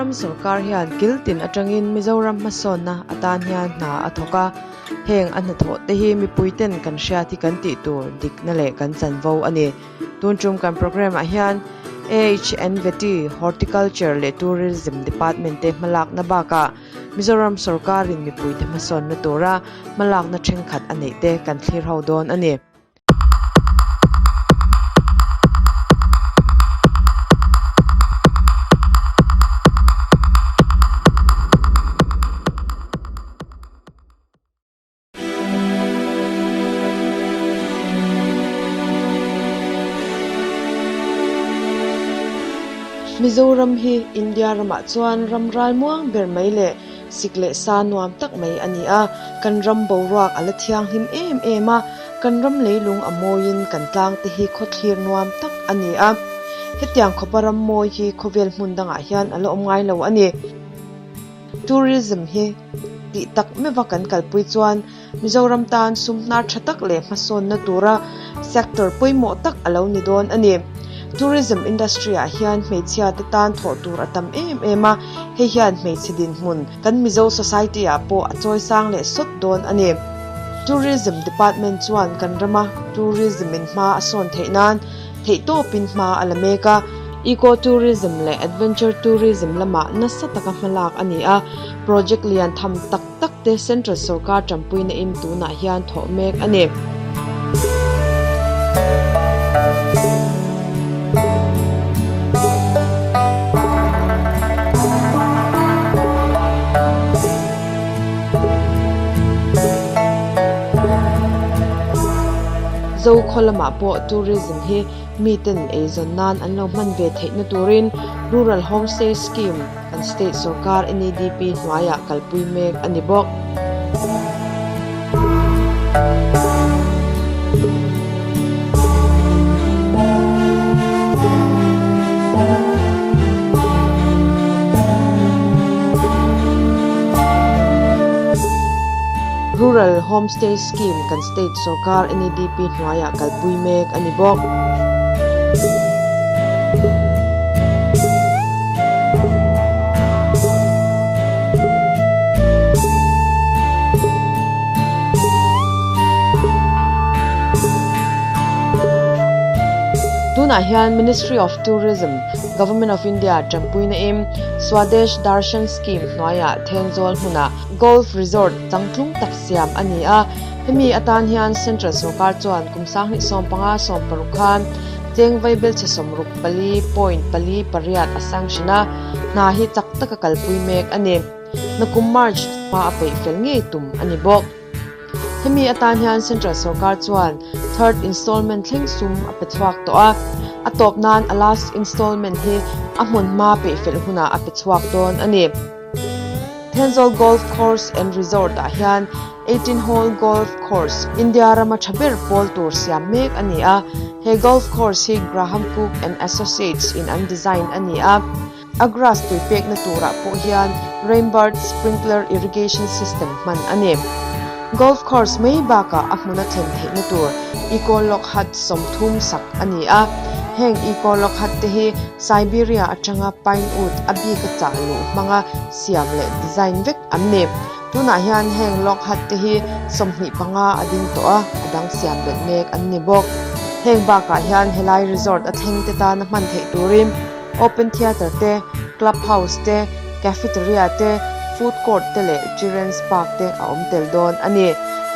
Mizoram sorkar hian kil tin atangin Mizoram hmasawnna atan hian hna a thawk a, heng a hnathawh te hi mipui ten kan hriat hi kan tih tur dikna leh kan chanvo a ni. Tun tum kan programme ah hian AHNVT, Horticulture leh Tourism Department te hmalakna bakah Mizoram sorkarin mipuite hmasawnna tura hmalakna thenkhat a neih te kan thlir ho dawn a ni. Mizoram hi India ramah chuan ram ral muang ber mai leh sik leh sa nuam tak mai a ni a, kan ram boruak a la thianghlim em em a, kan ram leilung a mawiin kan tlang te hi khawthlir nuam tak a ni a, hetiang khawpa ram mawi hi khawvel hmun dangah hian a la awm ngai lo a ni. Tourism hi tih tak meuha kan kalpui chuan Mizoram tan sum hnar tha tak leh hmasawnna tura sector pawimawh tak a lo ni dawn a ni. Tourism industry ah hian hmeichhia te tan thawh tur a tam em em a, hei hian hmeichhe dinhmun kan Mizo society ah pawh a chawisang leh sawt dawn a ni. Tourism department chuan kan rama tourism in hma a sawn theih nan Theihtawpin hma a la mek a, Eco Tourism leh Adventure Tourism lamah nasa taka hmalak a ni a, project lian tham tak tak te Central sorkar tanpuina in tunah hian thawh mek a ni. Zokhaw lamah pawh tourism hi miten eizawn nan an lo hman ve theihna turin Rural Homestay Scheme kan state sorkar NEDP hnuaiah kalpui mek a ni bawk. Rural Homestay Scheme kan state sorkar NEDP hnuaiah kalpui mek a ni bawk. Tunah hian Ministry of Tourism, Government of India tanpuina in Swadesh Darshan Scheme hnuaiah Thenzawl hmunah Golf Resort changtlung tak siam a ni a. Hemi atan hian Central sorkar chuan kum sanghnih 15 16 khan cheng vaibelchhe 64 point pali pariat a sanction a, hna hi chak taka kalpui mek a ni. Nakum March hma a peih fel ngei tum a ni bawk. Hemi atan hian Central sorkar chuan third installment thleng sum a pe chhuak tawh a, a tawp nan a last installment hi a hmun hma peih fel hunah a pe chhuak dawn a ni. Thenzawl Golf Course and Resort ah hian 18 hole golf course India rama tha ber pawl tur siam mek a ni a, he golf course hi Graham Cooke and Associates in an design a ni a. A grass tui pekna turah pawh hian Rainbird Sprinkler Irrigation System hman a ni. Golf course mai bakah a hmuna thlen theihna tur Eco Log Hut 30 sak a ni a. Heng Eco Log Hut te hi Siberia atanga pine wood a bika chah luh hmanga siam leh design vek an ni. Tunah hian heng log hut te hi 25 a ding tawh a, a dang siam belh mek an ni bawk. Heng bakah hian helai resort a thleng te tana hman theih turin Open theatre te, club house te, cafeteria te, food court te leh children's park te a awm tel dawn a ni.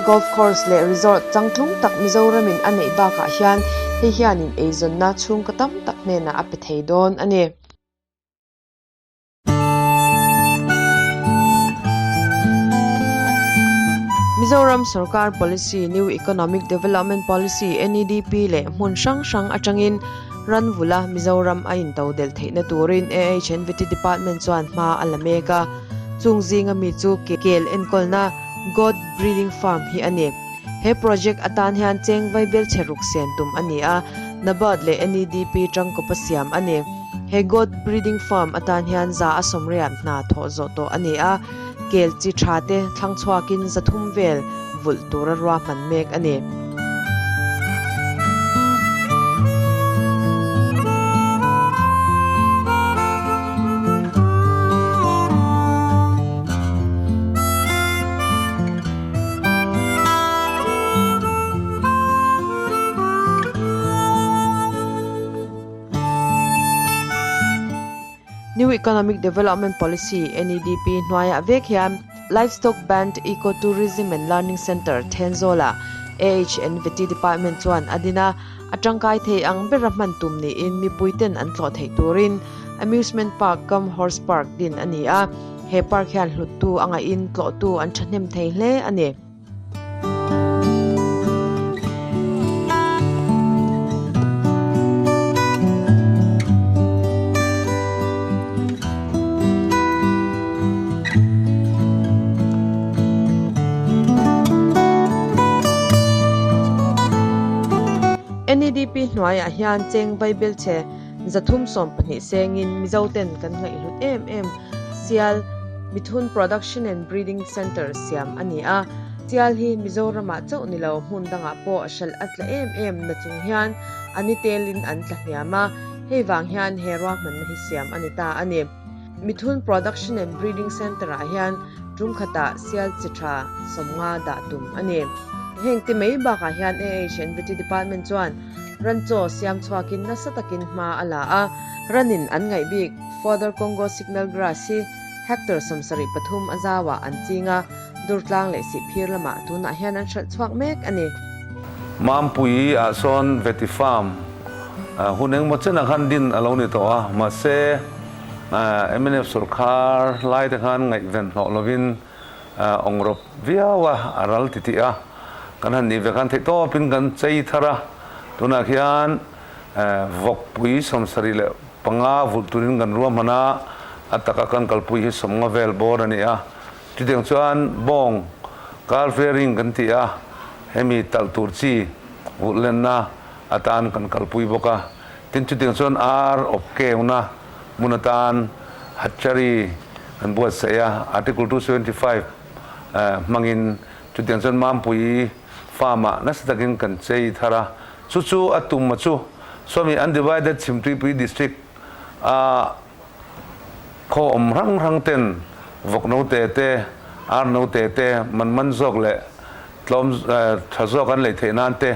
Golf course leh resort changtlung tak Mizoramin a neih bakah hian hei hianin eizawnna chhungkaw tam tak hnenah a pe thei dawn a ni. Mizoram sorkar policy New Economic Development Policy, NEDP, leh hmun hrang hrang atangin Ranvula Mizoram a intodelh theihna turin AHNVT Department chuan hma a la mek a, chung zinga mi chu kel enkawlna Goat Breeding Farm hi a ni. He project atan hian cheng vaibel chhe ruk sian tum a ni a, NABARD leh NEDP tangkawpa siam a ni. He Goat Breeding Farm atan hian za a sawmriat hna thawh zawh tawh a ni a, kel chi tha te thlang chhuakin 300 vel vulh tura ruahman mek a ni. Economic Development Policy, NEDP, hnuaiah vek hian Livestock Band Eco Tourism and Learning Centre, Thenzawlah AHNVT Department chuan a din a, a tangkai thei ang bera hman tum niin mipuiten an tlawh theih turin Amusement Park cum Horse Park din a ni a, he park hian hluttu a ngaihin tlawhtu an thahnem thei hle a ni. NEDP hnuaiah hian cheng vaibelchhe 312 sengin Mizoten kan ngaihhlut em em Sial Mithun Production and Breeding Centre siam a ni a. Sial hi Mizoramah chauh ni lo hmun dangah pawh hralh a tla em em na chung hian a ni telin an tla hniam a, hei vang hian he ruahmanna hi siam a ni ta a ni. Mithun Production and Breeding Centre-ah hian tum khatah sial chi tha 50 dah tum a ni. Heng ti mai bakah hian AHNVT Department chuan ranchaw siam chhuakin nasa takin hma a la a, ranin an ngaih bik Fodder Congo Signal Grass hi hectare 73 a zauah an ching a, Durtlang leh Sihphir lamah tunah hian an hralh chhuak mek a ni. Mampui ah sawn Vety Farm hun engmaw chenah khan din a lo ni tawh a, mahse mnf sorkar lai te khan ngaihven hlawh lovin awngrawp viau a, a ral ti tih a, kan han nih ve khan theihtawpin kan chei thar a, tunah khian vawkpui 75 vulh turin kan ruahman a, a taka kan kalpui hi 50 vel bawr a ni a, chutiang chuan bawng calf rearing kan ti a, hemi talh tur chi vulh lenna atan kan kalpui bawk a. Tin chutiang chuan ar awp keuna hmun atan hatchery an buatsaih a, Article 275 hmangin chutiang chuan Mampui farm ah nasa takin kan chei thar a, chu chu a tum a chu sawmi undivided Chhimtuipui district a khaw awm hrang hrang ten vawk note te, ar note te man man zawk leh tlawm tha zawk an lei theih nan te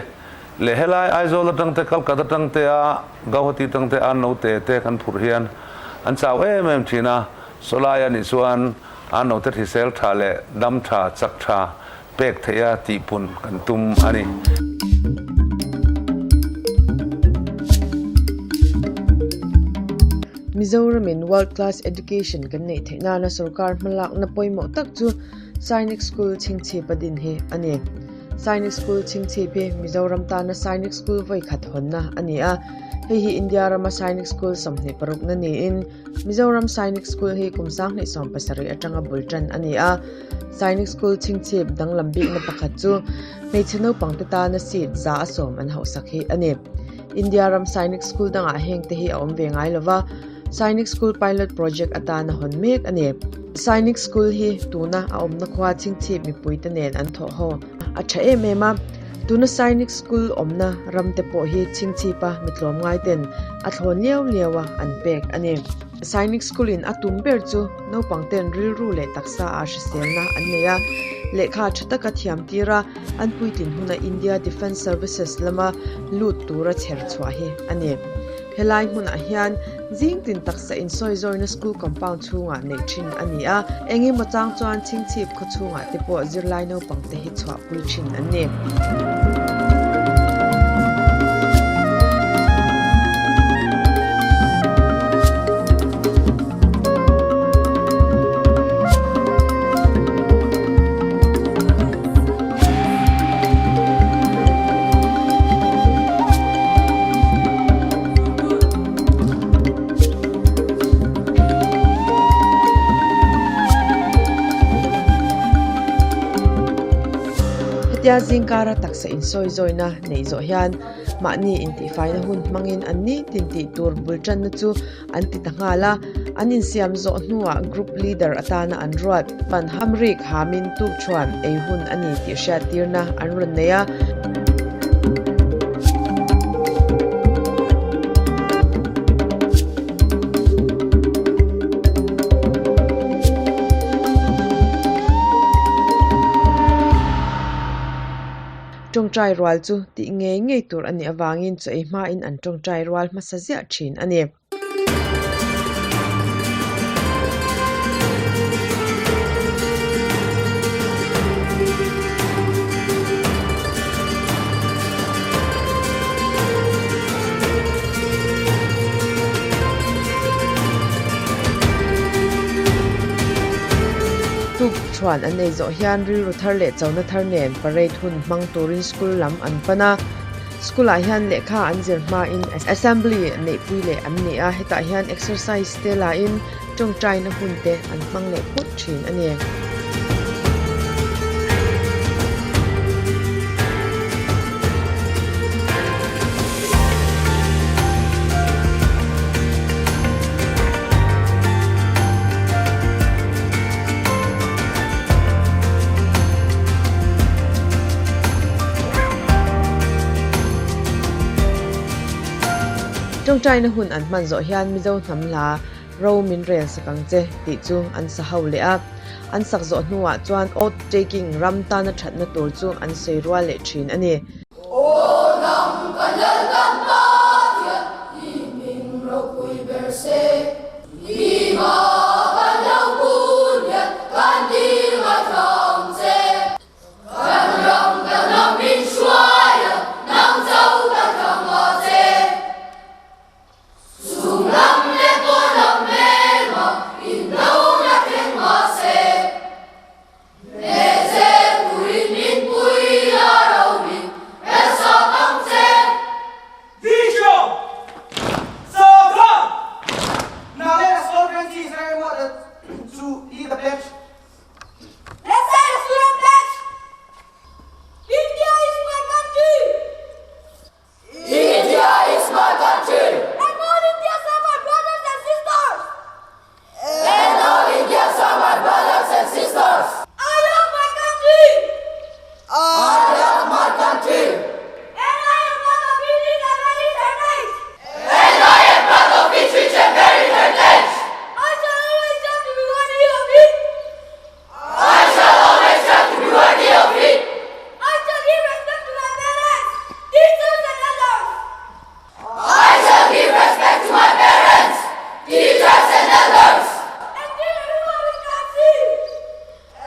leh helai Aizawl atang te Calcutta atang te a Gauhati atang te a note te kan phurh hian an chau em em thin a, sawlai a nih chuan a note hrisel tha leh dam tha chak tha pek theih a tihpun kan tum a ni. Mizoramin World Class Education kan neih theih nana sorkar hmalakna pawimawh tak chu Sainik School chhingchhip a din hi a ni. Sainik School chhingchhip hi Mizoram tana Sainik School vawi khat hawnna a ni a. Hei hi India rama Sainik School 26 na niin Mizoram Sainik School hi kum 2017 atanga bul tan a ni a. Sainik School chhingchhip danglam bikna pakhat chu hmeichhe naupangte tana seat 110 an hauhsak hi a ni. India ram Sainik School dangah heng te hi a awm ve ngai lova. Sainik School Pilot Project atana hawn mek a ni. Sainik School hi tuna a awmna khua chhingchhip mipuite nen an thawh ho a tha em em a. Tuna Sainik School awmna ramte pawh hi chhingchhipa mitlawm ngaiten a thlawn liau liau a an pek a ni. Sainik School in a tum ber chu naupangten rilru leh taksa ah hriselna an nei a, lehkha tha taka thiam tir a, an puitlin huna India Defence Services lama lut tura chher chhuah hi a ni. Helai hmunah hian zing tin taksa insawizawiina school compound chhungah neih thin a ni a, eng emaw chang chuan chhingchhip khaw chhungah te pawh zirlai naupang te hi chhuahpui thin an ni. Hetia zingkara taksa insawizawiina neih zawh hian mahni intihfaina hun hmangin an nitin tih tur bul tanna chu an ti ta nghal a, an insiam zawh hnuah group leader atana an ruat pan hamrik hamin tuk chuan ei hun a ni tih hriattirna an rawn nei a. Tawngtai rual chu tih ngei ngei tur a nih avangin chaw ei hmain an tawngtai rual hmasa ziah thin a ni. Tukṭhuan an ei zawh hian rilru thar leh chona thar nen parade hun hmang turin school lam an pan a. School ah hian lehkha an zir hmain assembly neihpui leh an ni a, hetah hian exercise te lain tawngtaina hun te an hmang leh phawt thin a ni. Tawngtaina hun an hman zawh hian Mizo hnam hla Ro min rel sak ang che tih chu an sa ho leh a. An sak zawh hnuah chuan oath taking ram tana thatna tur chu an sawi rual leh thin a ni. Aw nang kan lal kan Pathian i hming ropui ber se. I hma kan lo kun hian kan ding a thlang che. Kan ram kan hnam min hruai a, nang cho ka thlang a che. Chung lam leh pawn lam hmelma in do na thleng mahse. India is my country! And all Indians are my brothers and sisters! And all Indians are my brothers and sisters! I love my country! I love my country! And I am proud of its rich and varied heritage! And I am proud of its rich and varied heritage! I shall always strive to be worthy of it! I shall always strive to be worthy of it! I shall give respect to my parents, teachers and elders! I shall give respect to my parents, teachers and elders! And treat everyone with courtesy!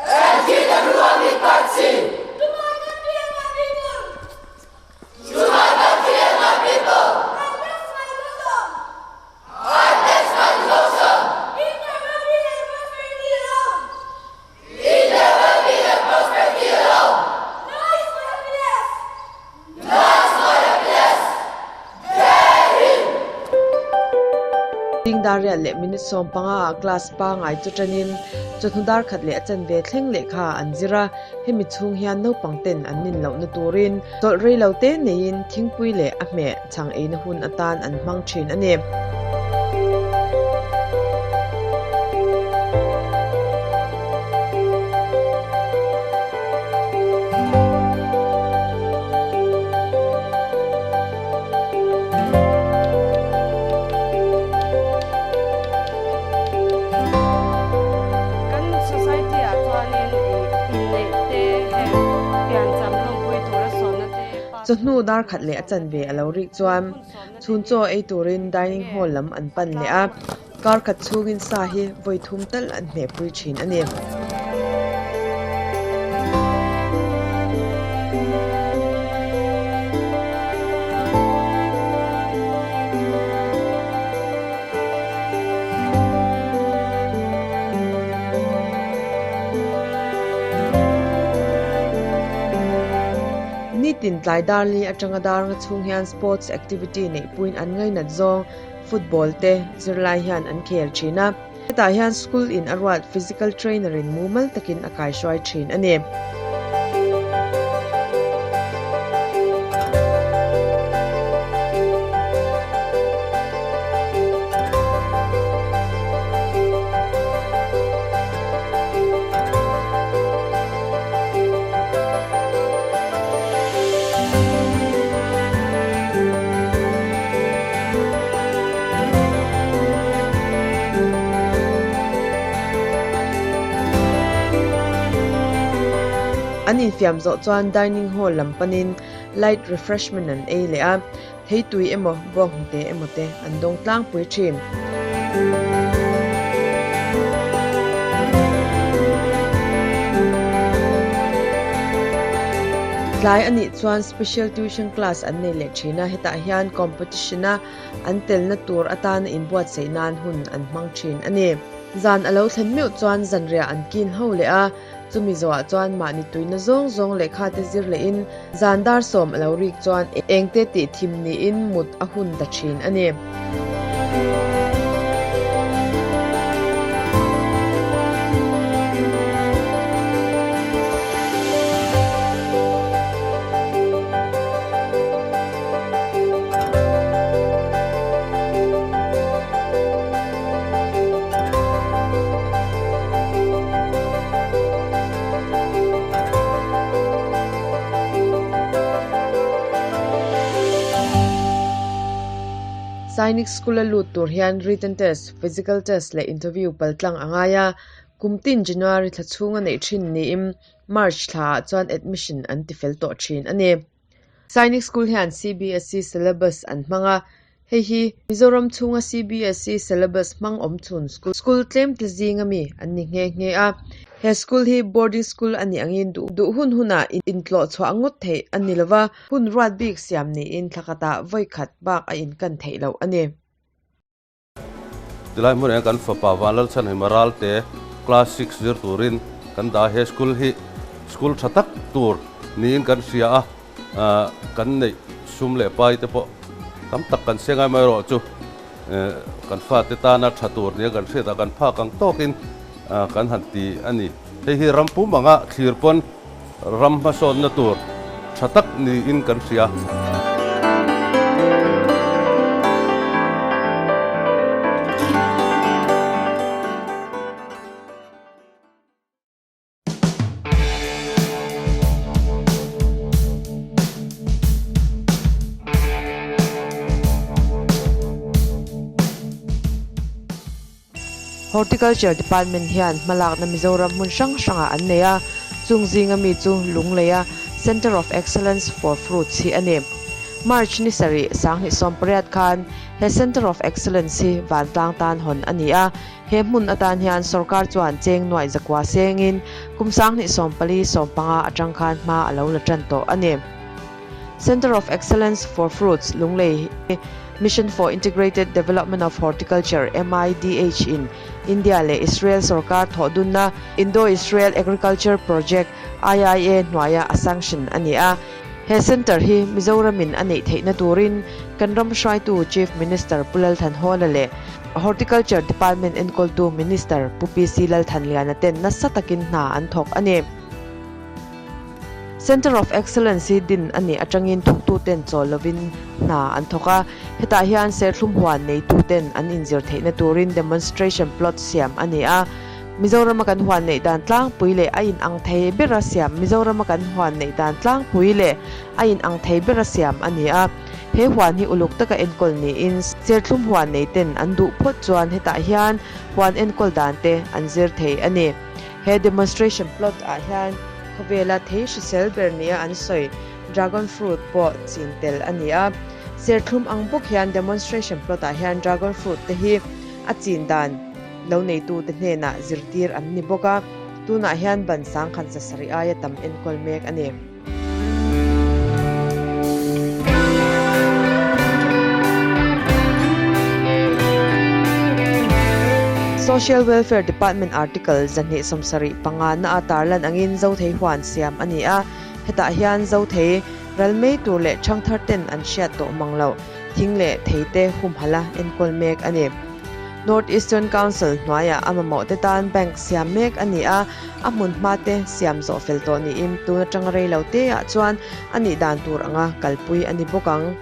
And treat everyone with courtesy! To my country and my people! To my country and my people! I bless my bosom! I bless my devotion! In their well-being and prosperity alone! In their well-being and prosperity alone! Lies my happiness! Lies my happiness! Ding dar riat leh minute 15 ah class pangai chu tanin chawhnu dar khat leh a chanve thleng lehkha an zir a, hemi chhung hian naupang ten an nin lohna turin chawlh rei lo te neiin thingpui leh a hmeh chhang eina hun atan an hmang thin a ni. Kan society ah chuanin inneih te heng piancham lawmpui tura sawmna te pa Chawhnu dar khat leh a chanve a lo rik chuan chhun chaw ei turin dining hall lam an pan leh a, kar khat chhungin sa hi vawi thum tal an hmehpui thin a ni. Nitin tlai dar li atanga dar nga chhung hian sports activity neih puiin an ngainat zawng football te zirlai hian an khel thin a. Hetah hian school in a ruat physical trainer in mumal takin a kaihruai thin a ni. An infiam zawh chuan dining hall lam panin light refreshment an ei leh a, theitui emaw bawnghnute emaw te an dawng tlangpui thin. Tlai a nih chuan special tuition class an nei leh thin a, hetah hian competition a an telna tur atana inbuatsaih nan hun an hmang thin a ni. Zan a lo thlen meuh chuan zanriah an kin ho leh a. Chumi zawhah chuan mahni tuina zawng zawng lehkha te zir lehin zan dar sawm a lo rik chuan engte tih thim niin mut a hun ta thin a ni. Sainik School a lut tur hian written test, physical test leh interview paltlang a ngai a, kum tin January thla chhunga neih thin niin March thlaah chuan admission an ti fel tawh thin a ni. Sainik School hian CBSE syllabus an hmang a, hei hi Mizoram chhunga CBSE syllabus hmang awm chhun school school tlem te zinga mi an ni nghe nghe a. He school hi boarding school a nih angin duh hun hunah intlawh chhuah ngawt theih a ni lova, hun ruat bik siam niin thla khatah vawi khat bak a inkan theih loh a ni. Tilai hmun hian kan fapa Vanlalchhanhima Ralte class six zir turin kan dah a, he school hi school tha tak tur niin kan hria a, kan neih sum leh pai te pawh tam tak kan seng ai mai erawh chu kan fate tana tha tur nia kan hriat ah kan phak ang tawkin kan han ti a ni. Hei hi ram pum anga thlir pawn ram hmasawnna tur tha tak niin kan hria. Horticulture Department hian hmalakna Mizoram hmun hrang hrangah an nei a, chung zinga mi chu Lungleia Centre of Excellence for Fruits hi a ni. March ni sarih sanghnih sawmpariat khan he Centre of Excellence hi vantlang tan hawn a ni a, he hmun atan hian sorkar chuan cheng nuaih zakua sengin kum sanghnih sawmpali sawmpanga atang khan hma a lo la tan tawh a ni. Centre of Excellence for Fruits, Lunglei hi Mission for Integrated Development of Horticulture, MIDH, in India leh Israel sorkar thawhdunna Indo-Israel Agriculture Project, IIA, hnuaia a sanction a ni a. He centre hi Mizoramin a neih theihna turin kan ram hruaitu Chief Minister Pu Lalthanhawla leh Horticulture Department enkawltu Minister Pu PC Lalthanliana ten nasa takin hna an thawk a ni. Centre of Excellence hi din a nih atangin thawktuten chawl lovin hna an thawk a, hetah hian serthlum huan neituten an inzir theihna turin demonstration plot siam a ni a. Mizorama kan huan neih dan tlangpui leh a inang thei bera siam Mizorama kan huan neih dan tlangpui leh a inang thei bera siam a ni a. He huan hi uluk taka enkawl niin serthlum huan neiten an duh phawt chuan hetah hian huan enkawl dan te an zir thei a ni. He demonstration plot ah hian khawvela thei hrisel ber nia an sawi dragon fruit pawh chin tel a ni a. Serthlum ang bawk hian demonstration plot ah hian dragon fruit te hi a chin dan lo neitute hnenah zirtir an ni bawk a, tunah hian ban sangkhat zasarih aia tam enkawl mek a ni. Social Welfare Department Article 275 na a tarlan angin Zothei huan siam a ni a, hetah hian Zothei ral mai tur leh ṭhangthar ten an hriat tawh mang loh thing leh theite humhalh a enkawl mek a ni. North Eastern Council hnuaiah a mamawh te tan bank siam mek a ni a, a hmun hma te siam zawh fel tawh niin tun atanga rei lo te ah chuan a nih dan tur anga kalpui a ni bawk ang.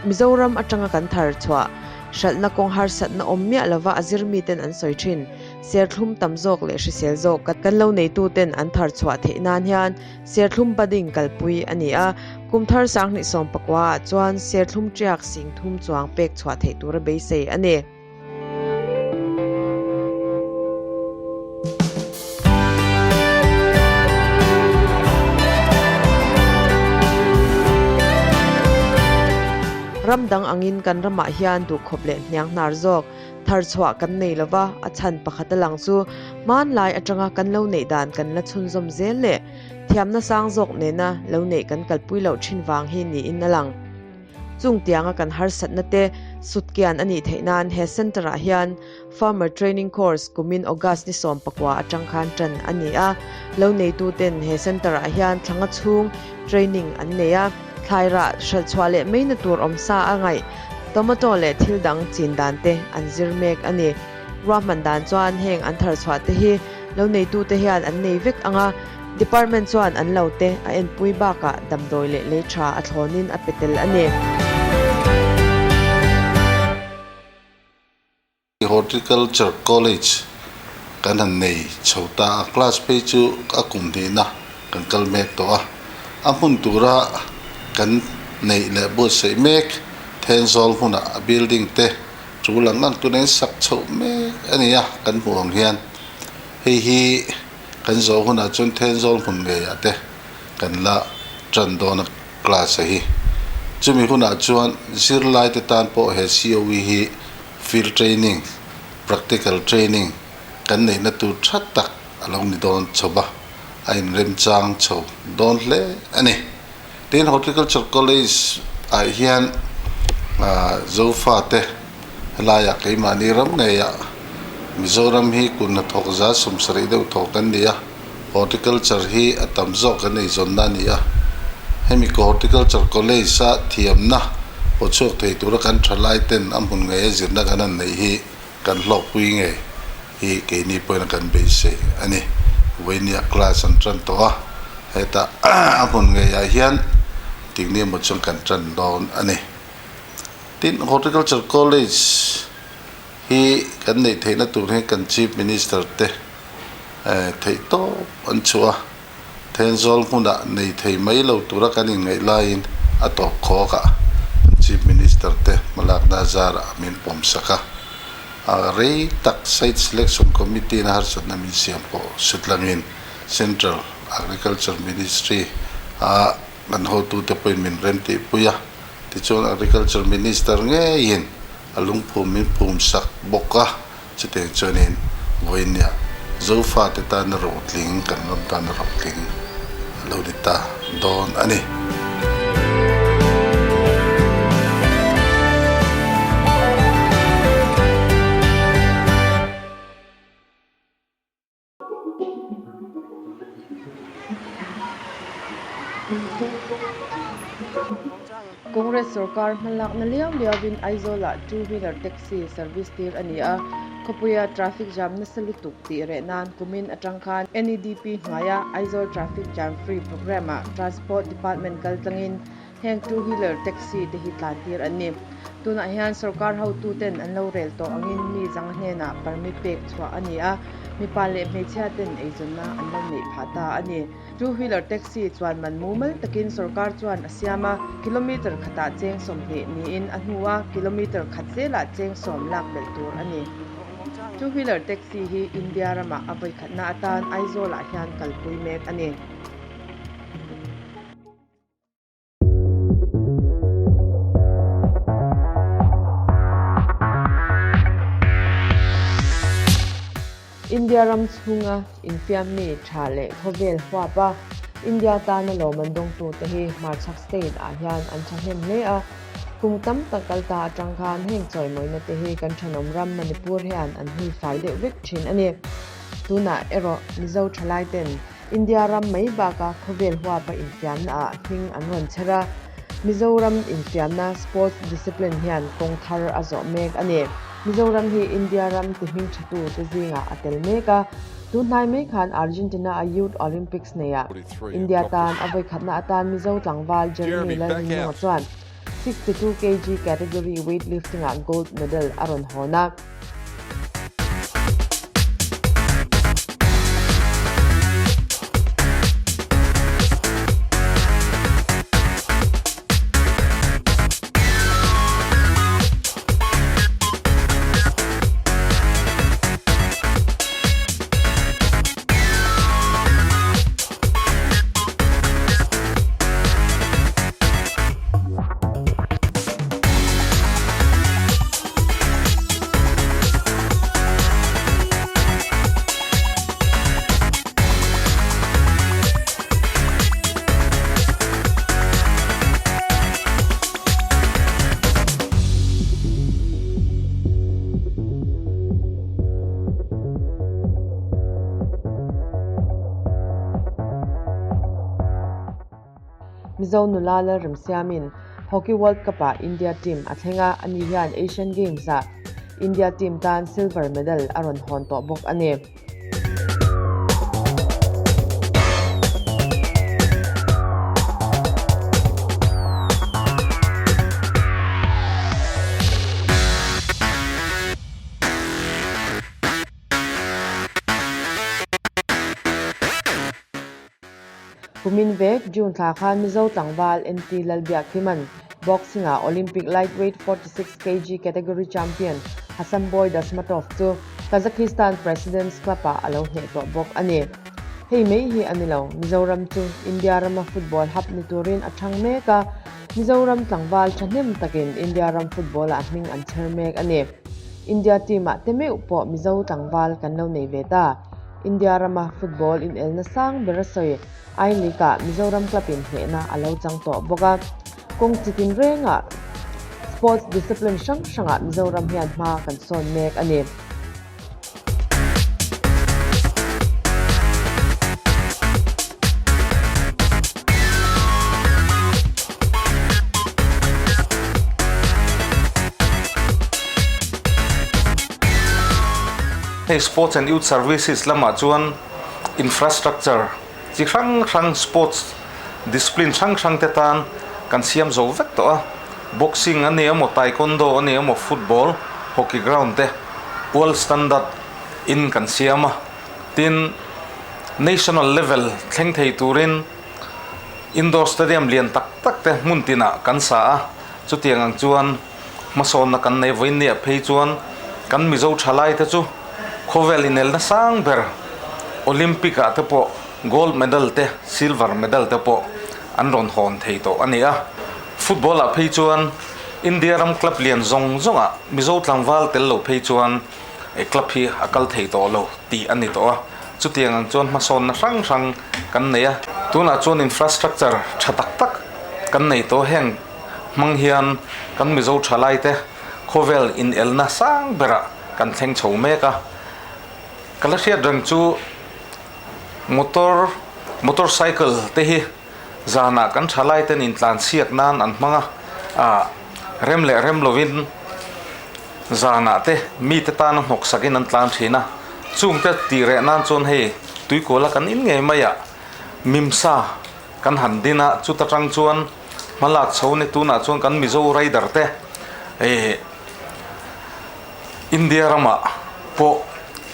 Mizoram atanga kan thar chhuah hralhna kawng harsatna awm miah lova a zir miten an sawi thin. Serthlum tam zawk leh hrisel zawk kan lo neitu ten an thar chhuah theih nan hian serthlum budding kalpui a ni a, kum thar sanghnih sawmpakua ah chuan serthlum tiak sing thum chuang pek chhuah theih tura beisei a ni. Ram dang angin kan ramah hian duhkhawp leh hniang hnar zawk thar chhuah kan nei lova, a chhan pakhat a lang chu hmanlai atanga kan lo neih dan kan la chhunzawm zel leh thiamna sang zawk nena lo neih kan kalpui loh thin vang hi niin a lang. Chung tianga kan harsatna te sutkian a nih theih nan he centre ah hian Farmer Training Course kumin August ni 19 atang khan tan a ni a. Lo neitu ten he centre ah hian thlanga chhung training an nei a. Thlai rah hralh chhuah leh mai na tur awm sa a ngaih tomato leh thil dang chin dan te an zir mek a ni. Ruahman dan chuan heng an thar chhuah te hi lo neitu te hian an nei vek ang a, Department chuan an lo te a enpui bakah damdawi leh lei tha a thlawnin a pe tel a ni. Horticulture College kan han nei chho ta a, class phei chu a kum hnihna kan kal mek tawh a, a hmun tura kan neih leh buatsaih mek Thenzawl hmunah a building te chu lang ang tuna in sak chhoh mek a ni a, kan hmuh ang hian hei hi kan zawh hunah chuan Thenzawl hmun ngeiah te kan la tan dawn a class a hi. Chumi hunah chuan zirlai te tan pawh he COE hi field training, practical training kan neihna tur tha tak a lo ni dawn chho va, a inremchang chho dawn hle a ni. Tin, Horticulture College ah hian Zofa te helaiah keimahni ram ngeiah Mizoram hi kun hnathawk za 70 deuh thawk kan ni a, Horticulture hi a tam zawk kan eizawnna a ni a. Hemi Horticulture College a thiamna pawh chhuak thei tura kan thalai ten a hmun ngei a zirna kan han neih hi kan hlawkpui ngei hi keini pawhin kan beisei a ni. Vawinia class an tan tawh a, hetah a hmun ngeiah hian tikni emaw chuan kan tan dawn a ni. Tin, Horticulture College hi kan neih theihna tur hi kan Chief Minister te theih tawp an chhuah a, Thenzawl hmunah nei thei mai lo tura kan inngaih laiin a tawp khawkah kan Chief Minister te hmalakna zarah min pawm sak a, a rei tak Site Selection Committee na harsatna min siam pawh sutlangin Central Agriculture Ministry a kan hotute pawhin min remtihpui a, tichuan Agriculture Minister ngeiin a lungphum min phum sak bawk a. Chutiang chuanin vawinia Zofate tana rotling, kan ram tana rotling a lo ni ta dawn a ni. Congress sorkar hmalakna liau liauin Aizawl-ah two-wheeler taxi service tir a ni a, khawpuia traffic jam nasa lutuk tih reh nan kumin atang khan NEDP hnuaia Aizawl Traffic Jam Free Programme-ah Transport Department kaltlangin Heng two wheeler taxi te hi tlan tir an ni. Tunah hian sorkar hotu ten an lo rel tawh angin mi zanga hnenah permit pek chhuah a ni a, mipa leh hmeichhia ten eizawnna an lo neih phah ta a ni. Two wheeler taxi chuan man mumal takin sorkar chuan a siam a, kilometre khatah cheng 20 niin a hnu a, kilometre khat zelah cheng 10 lak belh tur a ni. Two wheeler taxi hi India ramah a vawikhatna atan Aizawl-ah hian kalpui mek a ni. India ram chhunga infiammi tha leh khawvel huap a, India tana lawm an dawngtute hi hmarchhak state ah hian an thahnem hle a. Kum tam tak kal ta atang khan heng chawimawina te hi kan thenawm ram Manipur hian an hui fai deuh vek thin a ni. Tunah erawh Mizo thalai ten India ram mai baka khawvel huapa infiamna ah hming an rawn chher a, Mizoram infiamna sports discipline hian kawng thar a zawh mek a ni. Mizoram hi India ram ti hming tha tu te zingah a tel mek a, tun hnai mai khan Argentina a Youth Olympics neiah India tan a vawikhatna atan Mizo tlangval Jeremy Lalringnunga chuan 62 kg category weightlifting ah gold medal a rawn hawn a. Mizo nula Lalremsiamin Hockey World Cup-ah India team a thleng a, ani hian Asian Games-ah India team tan silver medal a rawn hawn tawh bawk a ni. Kumin vek June thla khan Mizo tlangval NT Lalbiakhiman boxing-ah Olympic lightweight 46 kg category champion Hasanboy Dashmatov chu Kazakhstan President's Club-ah a lo hneh tawh bawk a ni. Hei mai hi a ni lo, Mizoram chu India rama football hub ni turin a thang mek a, Mizoram tlangval thahnem takin India ram football-ah hming an chher mek a ni. India team-ah te meuh pawh Mizo tlangval kan lo nei ve ta. India rama football inelna sang ber a sawi I-League-ah Mizoram club-in hnehna a lo chang tawh bawk a. Kawng chitin rengah sports discipline hrang hrangah Mizoram hian hma kan sawn mek a ni. Hei Sports and Youth Services lamah chuan infrastructure chi hrang hrang sports discipline hrang hrang te tan kan siam zo vek tawh a, boxing a ni emaw taekwondo a ni emaw football, hockey ground te world standard in kan siam a, tin national level thleng thei turin indoor stadium lian tak tak te hmun tinah kan sa a, chutiang ang chuan hmasawnna kan nei vawiin nia phei chuan kan Mizo thalai te chu khawvel inelna sang ber Olympic ah te pawh gold medal te silver medal te pawh an rawn hawn thei tawh a ni a. Football ah phei chuan India ram club lian zawng zawng ah Mizo tlangval tel lo phei chuan club hi a kal thei tawh lo tih a ni tawh a. Chutiang ang chuan hmasawnna hrang hrang kan nei a. Tunah chuan infrastructure tha tak tak kan nei tawh heng hmang hian kan Mizo thalaite khawvel inelna sang berah kan thleng chho mek a. Ka la hriat reng chu motor motorcycle te hi zanah kan thalaiten intlanchhiak nan an hmang a, ah rem leh rem lovin zanah te mite tana hnawk sakin an tlan thin a. Chungte tih reh nan chuan hei tuikuala kan in ngei maiah mimsa Kan han din a, chuta tang chuan hmalak chho ni tunah chuan kan Mizo rider te eh India ramah pawh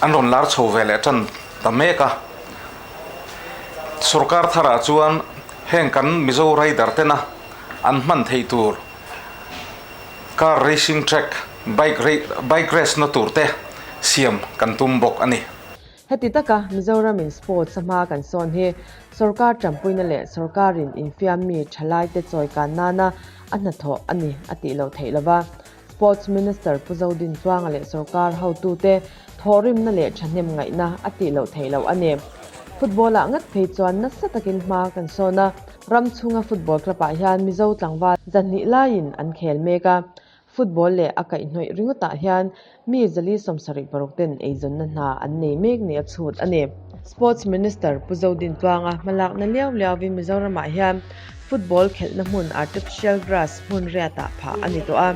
an rawn lar chho ve leh tan ta mek a. Sorkar tharah chuan heng kan Mizo rider tena an hman theih tur car racing track, bike bike race na tur te siam kan tum bawk a ni. Heti taka Mizoramin sports a hma kan sawn hi sorkar tanpuina leh sorkarin infiammi thalaite chawikan nana a hnathawh a ni a tih loh theih lova. Sports Minister Pu Zodin Tluanga leh sorkar hotute thawhrimna leh thahnem ngaihna a tih loh theih loh a ni. Football-ah ngat phei chuan nasa takin hma kan sawn a, ram chhunga football club-ah hian Mizo tlangval zahnih laiin an khel mek a, Football leh a kaihhnawih ringawtah hian mi 476 ten eizawnna hna an nei mek ni a chhut a ni. Sports Minister Pu Zodin Tluanga hmalakna liau liauvin Mizoramah hian football khelhna hmun artificial grass hmun riatah phah a ni tawh a.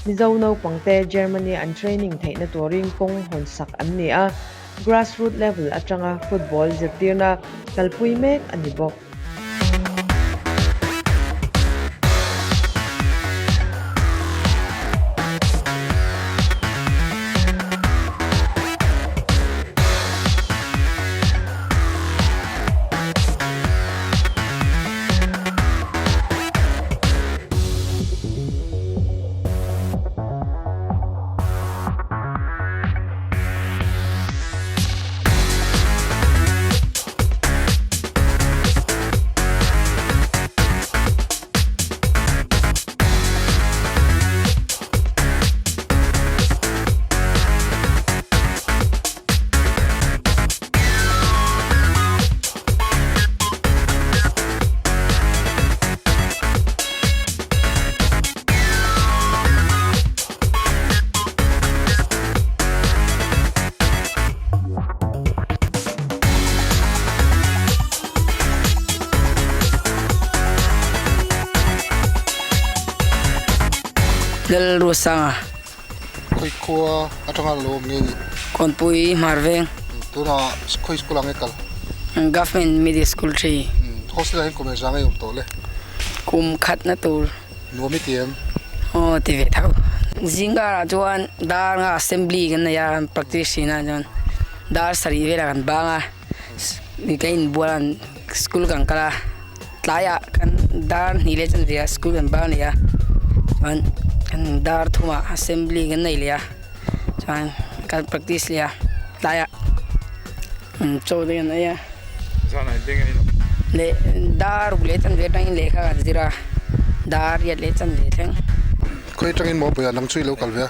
Mizo naupangte Germany an training theihna turin kawng hawnsak an ni a, grassroot level atanga football zirtirna kalpui mek a ni bawk. Lalruasanga. Khawi khua atanga lo awm nge ni? Kawnpui Hmarveng. Tunah khawi school ah nge kal? Government Middle School 3. Hostel ah hian kum engzah nge i awm tawh le? Kum khatna tur. Nuam i ti em? Aw ti ve tho. Zingkarah chuan dar nga assembly kan nei a, practice thin a chuan dar sarih velah kan bang a, ka inbual a school kan kal a, tlaiah kan dar hnih leh chanve ah school kan bang leh a, chuan kan dar thumah assembly kan nei leh a, chuan kan practice leh a, tlaiah chaw te kan ei a. Leh dar ruk leh chanve atangin lehkha kan zir a, dar riat leh chanve thleng. Khawi atangin maw puia nang chu i lo kal ve a?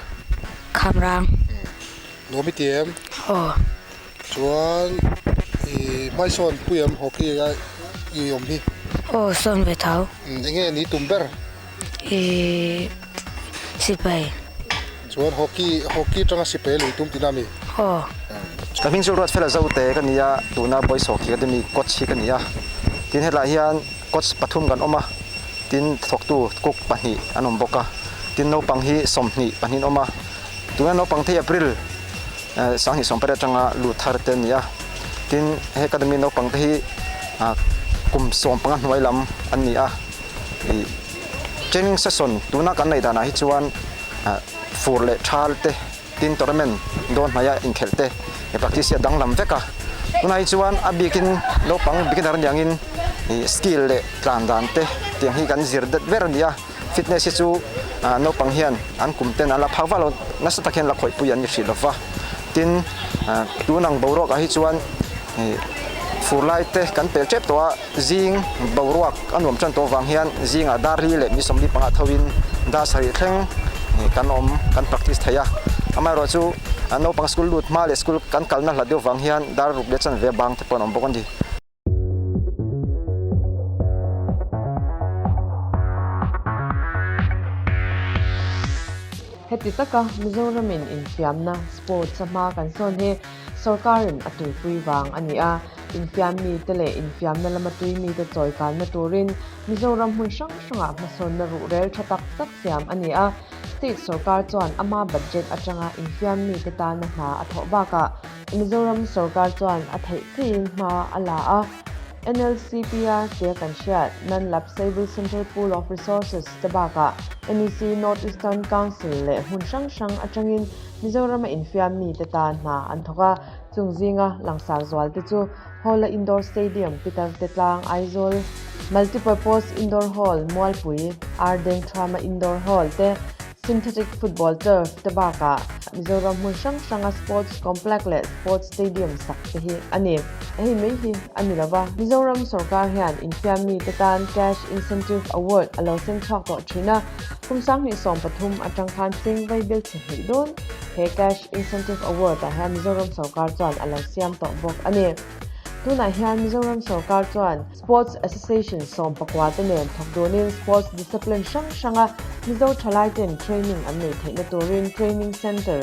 Khamrang. Nuam i ti em? Aw. Chuan i hmaisawn pui em hockey a i awm hi? Aw sawn ve tho. Enge ni tum ber? I sipai. Chuan hockey hockey atanga sipai a lui tum tihna ami? Aw. Ka hming chu Ruatfela Zote ka ni a, tuna Boys Hockey Academy coach hi ka ni a. Tin hetlai hian coach pathum kan awm a, tin thawktu cook pahnih an awm bawk a. Tin naupang hi 22 an awm a, tuna naupang thei April 2018 atanga lut thar te an ni a. Tin he academy naupang te hi kum 15 hnuai lam an ni a. Ih training session tuna kan neih danah hi chuan fur leh thal te tin tournament dawn hnaia inkhelh te practice hi a danglam vek a. Tunah hi chuan a bikin naupang beginner aniangin ih skill leh tlan dan te tiang hi kan zir det ber a ni a. Fitness hi chu naupang hian an kum ten an la phak vak lo nasa tak hian la khawihpui an ni hrih lova. Tin tun ang boruak ah hi chuan ih fur lai te kan pel tep tawh a. Zing boruak a nuam tan tawh vang hian zingah dar li leh mi 45 tho in dar sarih thleng kan awm kan practice thei a. Amaherawh chu naupang school lut hma leh school kan kalna hlat deuh vang hian dar ruk leh chanve bang te pawh an awm bawk a ni. Heti taka Mizoramin infiamna sports a hma kan sawn hi Sorkarin a tuipui vang a ni a, infiam mite leh infiamna lama tui mite chawikanna turin Mizoram hmun hrang hrangah hmasawnna ruhrel tha tak tak siam a ni a. State sorkar chuan ama budget atanga infiam mite tana hna a thawh bakah Mizoram sorkar chuan a theih theihin hma a la a. NLCPR tia kan hriat Non-Lapsable Central Pool of Resources te bakah NEC North Eastern Council leh hmun hrang hrang atangin Mizorama infiam mite tan hna an thawk a, chung zinga langsar zual te chu Hawla Indoor Stadium, Pitar te tlang, Aizawl, Multipurpose Indoor Hall, Mualpui, Ardeng Thrama Indoor Hall te, Synthetic Football Turf te bakah Mizoram hmun hrang hranga Sports Complex leh Sports Stadium sak te hi a ni. Hei mai hi a ni lova, Mizoram sorkar hian infiam mite tan Cash Incentive Award a lo sem chhuak tawh thin a, Kum 2013 atang khan cheng vai bel chhe hnih dawn he Cash Incentive Award ah hian Mizoram sorkar chuan a lo siam tawh bawk a ni. Tunah hian Mizoram sorkar chuan Sports Association 14 te nen thawk dunin Sports Discipline hrang hranga Mizo thalai ten training an nei theihna turin Training Centre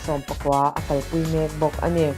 19 a kalpui mek bawk a ni.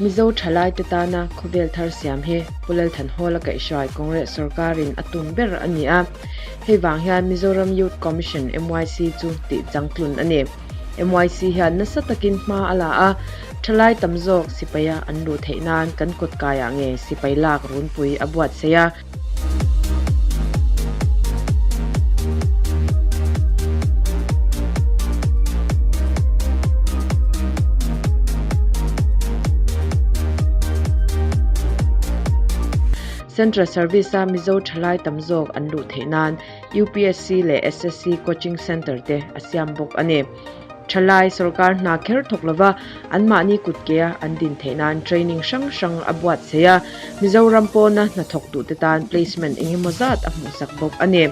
Mizo thalaite tana khawvel thar siam hi Pu Lalthanhawla kaihhruai Congress sorkarin a tum ber a ni a. Hei vang hian Mizoram Youth Commission, MYC, chu tih changtlun a ni. MYC hian nasa takin hma a la a, thalai tam zawk sipaia an luh theih nan kan kawt kaiah nge sipai lak runpui a buatsaih a. Central Service-a Mizo thalai tam zawk an luh theih nan UPSC leh SSC Coaching Centre te a siam bawk a ni. Thalai sorkar hna kher thawk lova anmahni kutkea an din theih nan training hrang hrang a buatsaih a, Mizoram pawna hnathawk duhte tan placement engemaw zat a hmuhsak bawk a ni.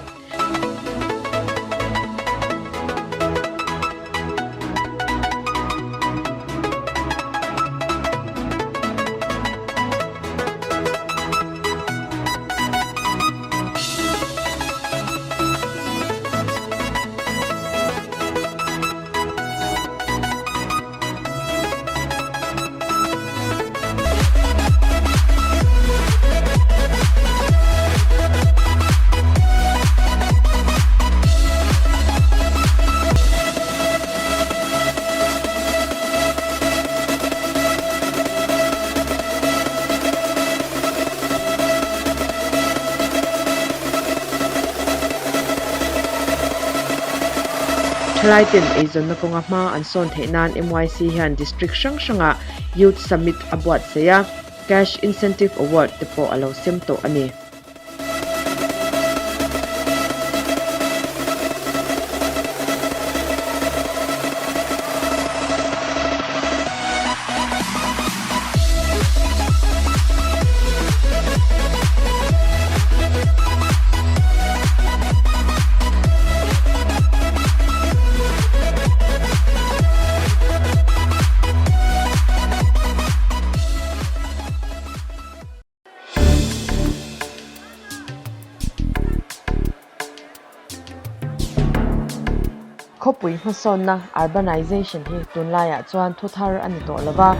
Thalaiten eizawnna kawnga hma an sawn theih nan MYC hian District hrang hrangah Youth Summit a buatsaih a, Cash Incentive Award te pawh a lo sem tawh a ni. Khawpui hmasawnna, urbanization, hi tunlaiah chuan thu thar a ni tawh lo va,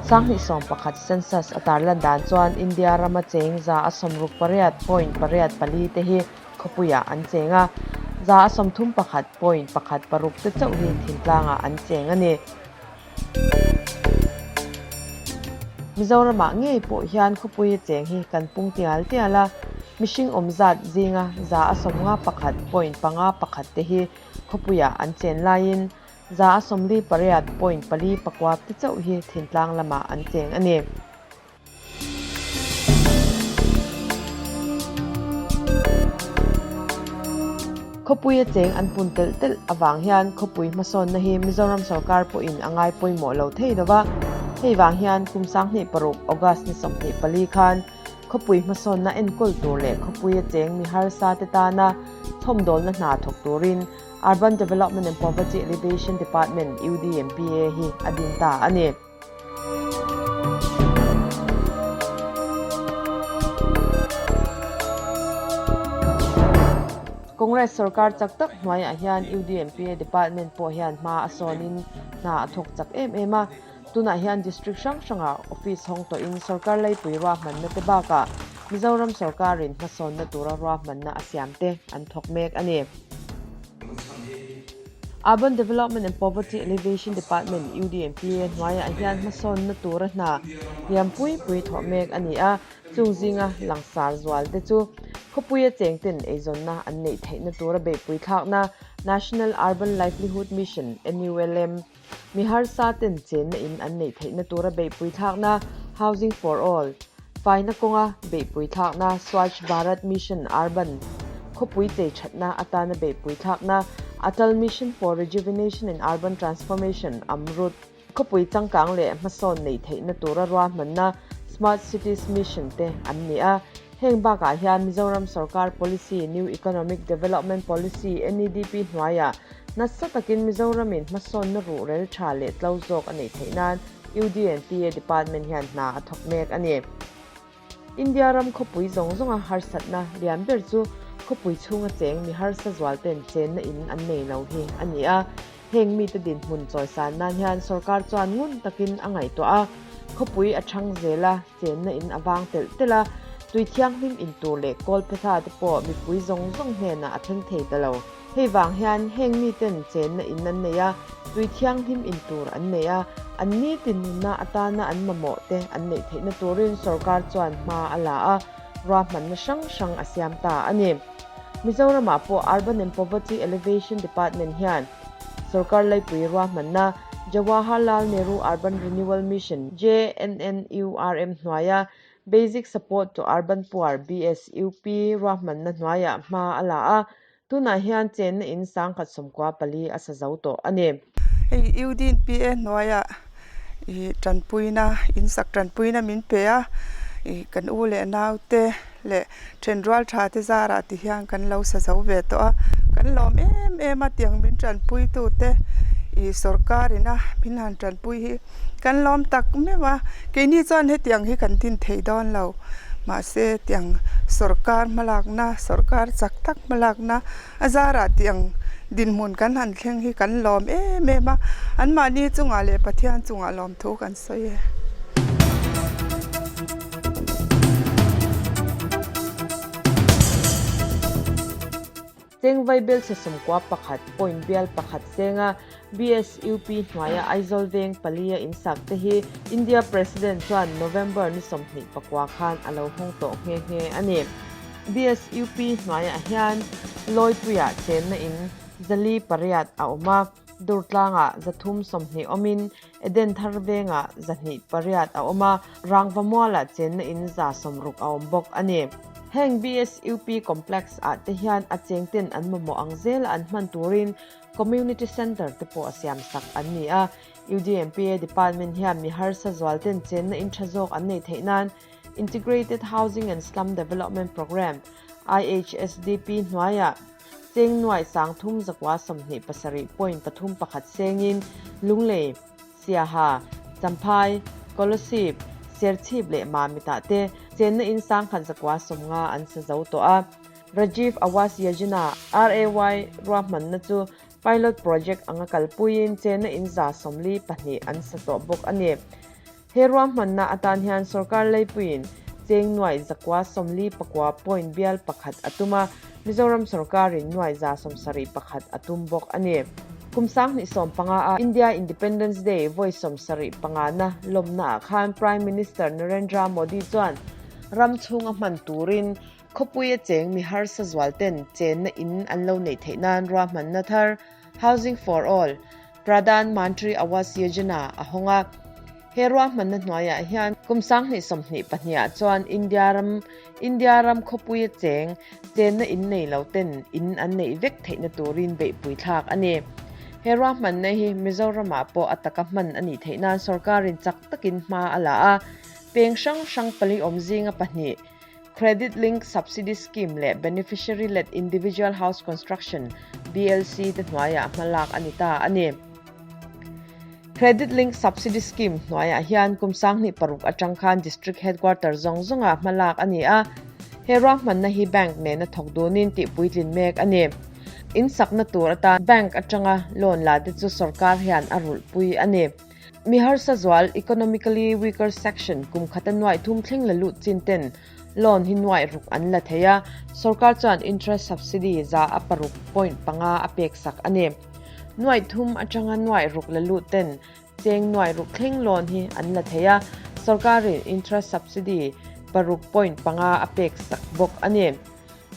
2011 census a tarlan dan chuan India rama cheng 168.84 te hi khawpuiah an cheng a, 31.16 te chauh hi thingtlangah an cheng a ni. Mizoramah ngei pawh hian khawpuia cheng hi kan pung tial tial a, mihring awm zat zinga 51.51 te hi khawpuiah an chen laiin 48.49 te chauh hi thintlang lamah an cheng a ni. Khawpuia cheng an pun telh telh avang hian khawpui hmasawnna hi Mizoram sorkar pawhin a ngai pawimawh lo thei lo va. Hei vang hian kum 2006 August ni 24 khan khawpui hmasawnna enkawl tur leh khawpuia cheng mi harsa te tana chhawmdawlna hna thawk turin Urban Development and Poverty Alleviation Department, UDMPA, hi a din ta a ni. Congress sorkar chak tak hnuaiah hian UDMPA department pawh hian hma a sawnin hna a thawk chak em em a. Tunah hian district hrang hrangah office hawng tawhin sorkar leipui ruahmanna te bakah Mizoram sorkarin hmasawnna tura ruahmanna a siam te an thawk mek a ni. Urban Development and Poverty Alleviation Department, UDMPA, hnuaiah hian hmasawnna tura hna liam pui pui thawh mek a ni a, chung zinga langsar zual te chu khawpuia chengten eizawnna an neih theihna tura beihpui thlakna National Urban Livelihood Mission, NULM, mi harsa ten chenna in an neih theihna tura beihpui thlakna Housing for All, faina kawnga beihpui thlakna Swachh Bharat Mission Urban, khawpui chei thatna atana beihpui thlakna Atal Mission for Rejuvenation and Urban Transformation, AMRUT, khawpui changkang leh hmasawn neih theihna tura ruahmanna Smart Cities Mission te an ni a. Heng bakah hian Mizoram sorkar policy New Economic Development Policy, NEDP, hnuaiah nasa takin Mizoramin hmasawnna ruhrel tha leh tlo zawk a neih theih nan UDNPA Department hian hna a thawk mek a ni. India ram khawpui zawng zawnga harsatna lian ber chu khawpui chhunga cheng mi harsa zual ten chenna in an nei lo hi a ni a. Heng mite dinhmun chawisan nan hian sorkar chuan ngun takin a ngaihtuah a, khawpui a chhang zel a, chenna in a vang telh telh a, tui thianghlim in tur leh kawl phetha te pawh mipui zawng zawng hnenah a thleng thei ta lo. Hei vang hian heng miten chenna in an nei a, tui thianghlim in tur an nei a, an nitin nunna atana an mamawh te an neih theihna turin sorkar chuan hma a la a, ruahmanna hrang hrang a siam ta a ni. Mizoramah pawh Urban and Poverty Alleviation Department hian sorkar laipui ruahmanna Jawaharlal Nehru Urban Renewal Mission, JNNURM, hnuaia Basic Support to Urban Poor, BSUP, ruahmanna hnuaiah hma a la a, tunah hian chenna in 1014 a sa zo tawh a ni. Hei UDNPA hnuaiah ih tanpuina in sak tanpuina min pe a, ih kan u leh naute leh thenrual tha te zarah ti hian kan lo sa zo ve tawh a, kan lawm em em a tiang min tanpui tute ih sorkar ina min han tanpui hi kan lawm tak meuh a, keini chuan hetiang hi kan din thei dawn lo mahse tiang sorkar hmalakna sorkar chak tak hmalakna a zarah tiang dinhmun kan han thleng hi kan lawm em em a, anmahni chungah leh Pathian chungah lawmthu kan sawi e. Cheng Vaibel chhe 11 point bial pakhat senga BSUP hnuaia Aizawl veng palia insak te hi India President chuan November ni 29 khan a lo hawng tawh nghe nghe a ni. BSUP hnuaiah hian Lawipuiah chenna in 408 a awm a, Durtlangah 320 awmin Eden Thar vengah 208 a awm a, Rangva mualah chenna in 160 a awm bawk a ni. Heng BSUP Complex ah te hian a chengten an mamawh ang zela an hman turin Community Centre te pawh a siam sak an ni a. UDMPA Department hian mi harsa zualten chenna in tha zawk an neih theih nan Integrated Housing and Slum Development Programme, IHSDP, hnuaiah cheng nuai sang thum zakua 27 point pathum pakhat sengin Lunglei, Siaha, Champhai, Kolasib, Serchhip leh Mamitah te chenna in 1190 an sa zo tawh a. Rajiv Awas Yojana, RAY, ruahmanna chu pilot project anga kalpuiin chenna in 42 an sa tawh bawk a ni. He ruahmanna atan hian sorkar leipuiin cheng nuai 949 point bial pakhat a tum a, Mizoram sorkarin nuai 71 a tum bawk a ni. Kum 2015 a India Independence Day vawi 75 na lawmnaah khan Prime Minister Narendra Modi chuan ram chhunga hman turin khawpuia cheng mi harsa zualten chenna in an lo neih theih nan ruahmanna thar Housing for All, Pradhan Mantri Awas Yojana a hawng a. He ruahmanna hnuaiah hian kum 2022 ah chuan India ram India ram khawpuia cheng chenna in nei lo ten in an neih vek theihna turin beihpui thlak a ni. He ruahmanna hi Mizoramah pawh a taka hman a nih theih nan sorkarin chak takin hma a la a, peng hrang hrang pali awm zinga pahnih Credit Link Subsidy Scheme leh Beneficiary Led Individual House Construction, BLC, te hnuaiah hma lak a ni ta a ni. Credit Link Subsidy Scheme hnuaiah hian kum 2006 atang khan District Headquarter zawng zawngah hma lak a ni a, he ruahmanna hi bank nena thawk dunin tihpuitlin mek a ni. In sakna tur atan bank atanga loan la te chu sorkar hian a rulhpui a ni. Mi harsa zual, economically weaker section, kum khata nuaih thum thleng la lut chin ten loan hi nuaih ruk an la thei a, sorkar chuan interest subsidy 6.5 a pek sak a ni. Nuaih thum atanga nuaih ruk la lut ten cheng nuaih ruk thleng loan hi an la thei a, sorkarin interest subsidy 6.5 a pek sak bawk a ni.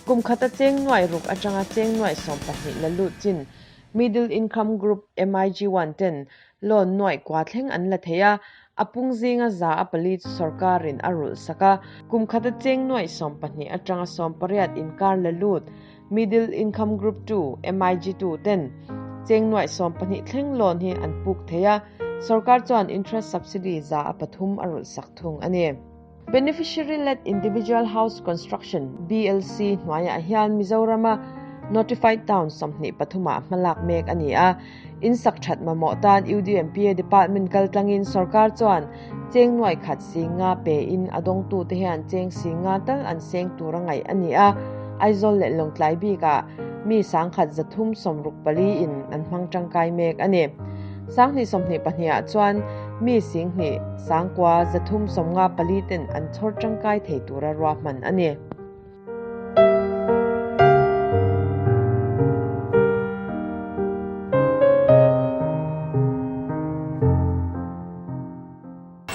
Kum khata cheng nuaih ruk atanga cheng nuaih 12 la lut chin Middle Income Group, MIG one, ten loan nuaih kua thleng an la thei a, a pung zinga 4% chu sorkarin a rulh sak a. Kum khata cheng nuaih 12 atanga 18 inkar la lut Middle Income Group two, MIG two, ten cheng nuaih 12 thleng loan hi an puk thei a, sorkar chuan interest subsidy 3% a rulh sak thung a ni. Beneficiary-led Individual House Construction, BLC, hnuaiah hian Mizorama Notified Town 23 ah hmalak mek a ni a. In sak that mamawh tan UDMPA Department kaltlangin sorkar chuan cheng nuai khat singa pe in a dawngtute hian cheng singa tal an seng tur a ngaih a ni a. Aizawl leh Lawngtlai bikah mi 1364 in an hmang tangkai mek a ni. 2022 ah chuan mi 10 sangkua 354 ten an chhawr tangkai thei tura ruahman a ni.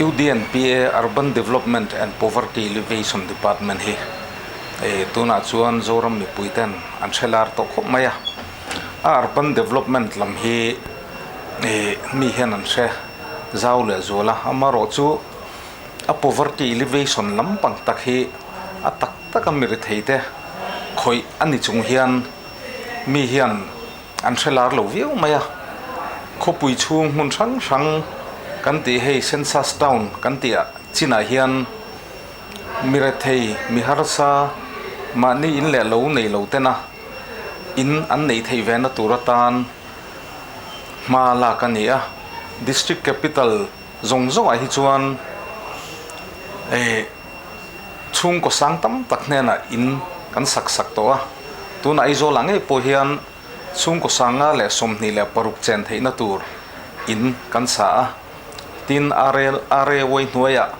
UDNPA Urban Development and Poverty Alleviation Department hi tunah chuan Zoram mipui ten an hre lar tawh khawp mai a. A urban development lam hi mi hian an hre zau leh zual a, amaherawhchu. A poverty elevation lampang tak hi a tak taka mi rethei te khawih a ni chung hian mi hian an hre lar lo viau mai a. Khawpui chhung hmun hrang hrang kan tih hei census town kan tih ah chinah hian mi rethei mi harsa mahni in leh lo nei lo tena in an neih theih ve na tur atan hma lak a ni a. District capital zawng zawngah hi chuan eh chhungkaw sang tam tak hnenah in kan sak sak tawh a, tunah Aizawlah ngei pawh hian chhungkaw sanga leh 26 chen theihna tur in kan sa a, tin RLRAY hnuaiah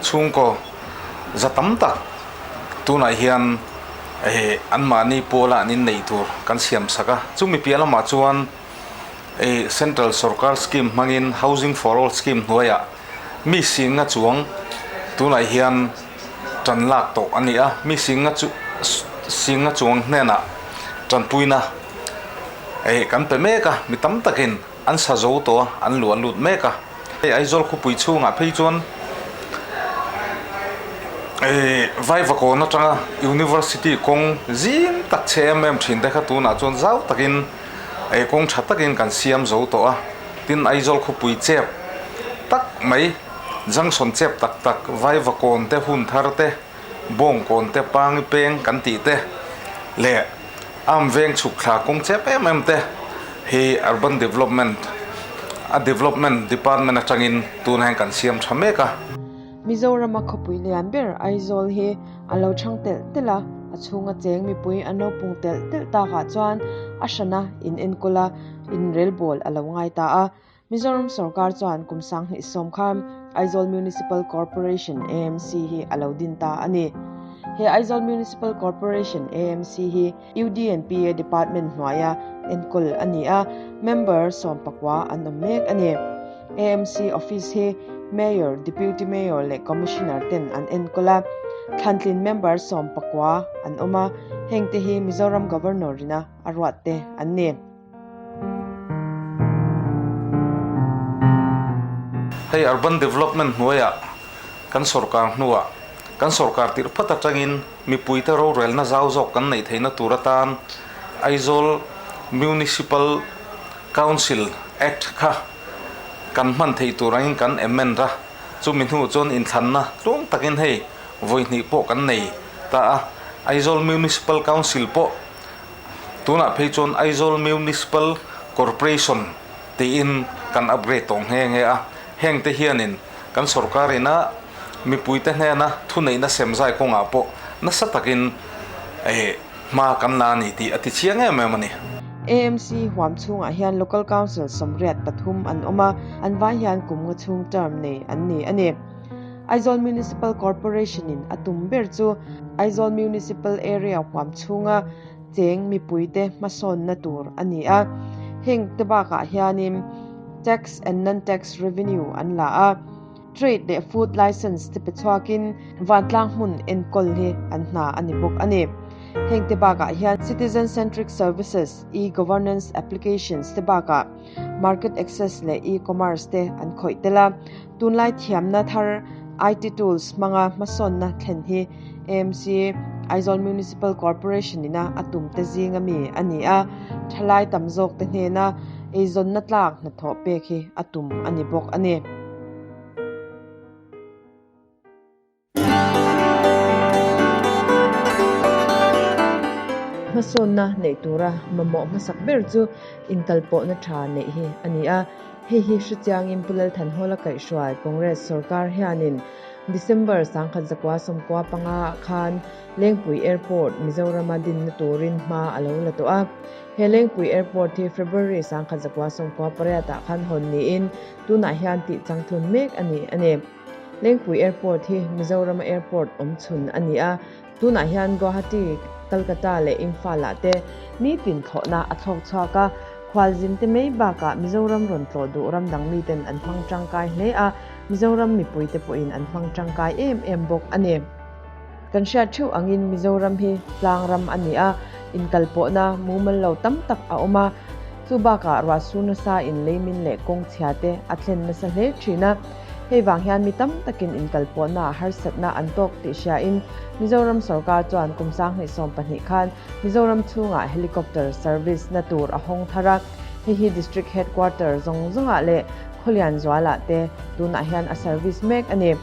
chhungkaw za tam tak tunah hian eh anmahni pawlah an inneih tur kan siam sak a, chumi piah lamah chuan eh Central Sorkar scheme hmangin Housing for All scheme hnuaiah mi singa chuang tunah hian tan lak tawh a ni a, mi singa chu singa chuang hnenah tanpuina eh kan pe mek a, mi tam takin an sa zo tawh a, an luah lut mek a. Hei Aizawl khawpui chhungah phei chuan eh Vaivakawn atanga University kawng zim tak chhe em em thin te kha tunah chuan zau takin eh kawng tha takin kan siam zo tawh a, tin Aizawl khawpui chep tak mai junction chep tak tak Vaivakawn te hun thar te Bawngkawn te Pangi peng kan tih te leh Am veng chhuk thla kawng chep em em te hi Urban Development a Development Department atangin tun hian kan siam tha mek a. Mizorama khawpui lian ber Aizawl hi a lo chhang telh telh a, a chhunga cheng mipui an lo pung telh telh takah chuan a hrana in enkawl a, inrelbawl a lo ngai ta a. Mizoram sorkar chuan kum 2010 khan Aizawl Municipal Corporation, AMC, hi a lo din ta a ni. He Aizawl Municipal Corporation, AMC, hi UDNPA Department hnuaia enkawl a ni a, member 14 an awm mek a ni. AMC office hi Mayor, Deputy Mayor leh Commissioner ten an enkawl a, thlantlin member 19 an awm a, hengte hi Mizoram Governor ina a ruat te an ni. Hei Urban Development hnuaiah kan sorkar hnuah kan sorkar tirh phat atangin mipuite rorelna zau zawk kan neih theihna tur atan Aizawl Municipal Council Act kha kan hman theih tur angin kan amend a, chumi hnu chuan inthlanna tluang takin hei vawi hnih pawh kan nei ta a, Aizawl Municipal Council pawh Tunah phei chuan Aizawl Municipal Corporation tiin kan upgrade tawh nghe nghe a, hengte hianin kan sorkar ina mipuite hnena thuneihna semzai kawngah pawh nasa takin hma kan la a ni tih a ti chiang em em a ni. AMC huam chhungah hian Local Council 83 an awm a, an vai hian kum nga chhung term nei an ni a ni. Aizawl Municipal Corporation in a tum ber chu Aizawl Municipal Area huam chhunga cheng mipuite hmasawnna tur a ni a. Heng te bakah hianin Tax and Non-Tax Revenue an la a, Trade leh Food License te pe chhuakin vantlang hmun enkawl hi an hna a ni bawk a ni. Heng te bakah hian Citizen Centric Services, E-Governance Applications te bakah Market Access leh E-Commerce te an khawih tel a. Tunlai thiamna thar IT tools hmanga hmasawnna thlen hi AMC, Aizawl Municipal Corporation ina a tum te zinga mi a ni a, thalai tam zawk te hnena eizawnna tlak hnathawh pek hi a tum a ni bawk a ni. Hmasawnna neih tura mamawh hmasak ber chu inkalpawhna tha neih hi a ni a. Hei hi hrechiangin Pu Lalthanhawla kaihhruai Congress sorkar hianin December 1995 ah khan Lengpui Airport Mizorama dinna turin hma a lo la tawh a. He Lengpui Airport hi February 1998 ah khan hawn niin tunah hian tih changtlun mek a ni a ni. Lengpui Airport hi Mizorama airport awm chhun a ni a, tunah hian Guwahati, Calcutta leh Imphal-ah te nitin thlawhna a thlawk chhuak a, khualzin te mai bakah Mizoram rawn tlawh duh ram dang miten an hmang tangkai hle a, Mizoram mipuite pawhin an hmang tangkai em em bawk a ni. Kan hriat theuh angin Mizoram hi tlang ram a ni a, inkalpawhna mumal lo tam tak a awm a, chu bakah ruahsur nasa in leimin leh kawng chhia te a thlen nasa hle thin a. Hei vang hian mi tam takin inkalpawhnaah harsatna an tawk tih hriain Mizoram sorkar chuan kum 2012 khan Mizoram chhungah helicopter service na tur a hawng thar a, hei hi District Headquarter zawng zawngah leh Khawlian zualah te tunah hian a service mek a ni.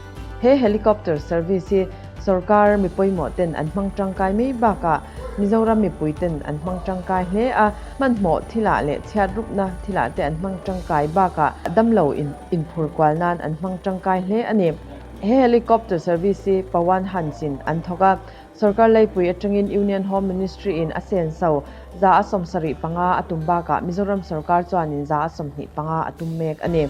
He helicopter service hi sorkar mi pawimawh ten an hmang tangkai mai bakah Mizoram mipui ten an hmang tangkai hle a, hmanhmawh thilah leh chhiat rupna thilah te an hmang tangkai bakah damlo inphur kual nan an hmang tangkai hle a ni. He helicopter service hi Pawan Hans in an thawk a, sorkar leipui atangin Union Home Ministry in a senso 75% a tum bakah Mizoram sorkar chuanin 25% a tum mek a ni.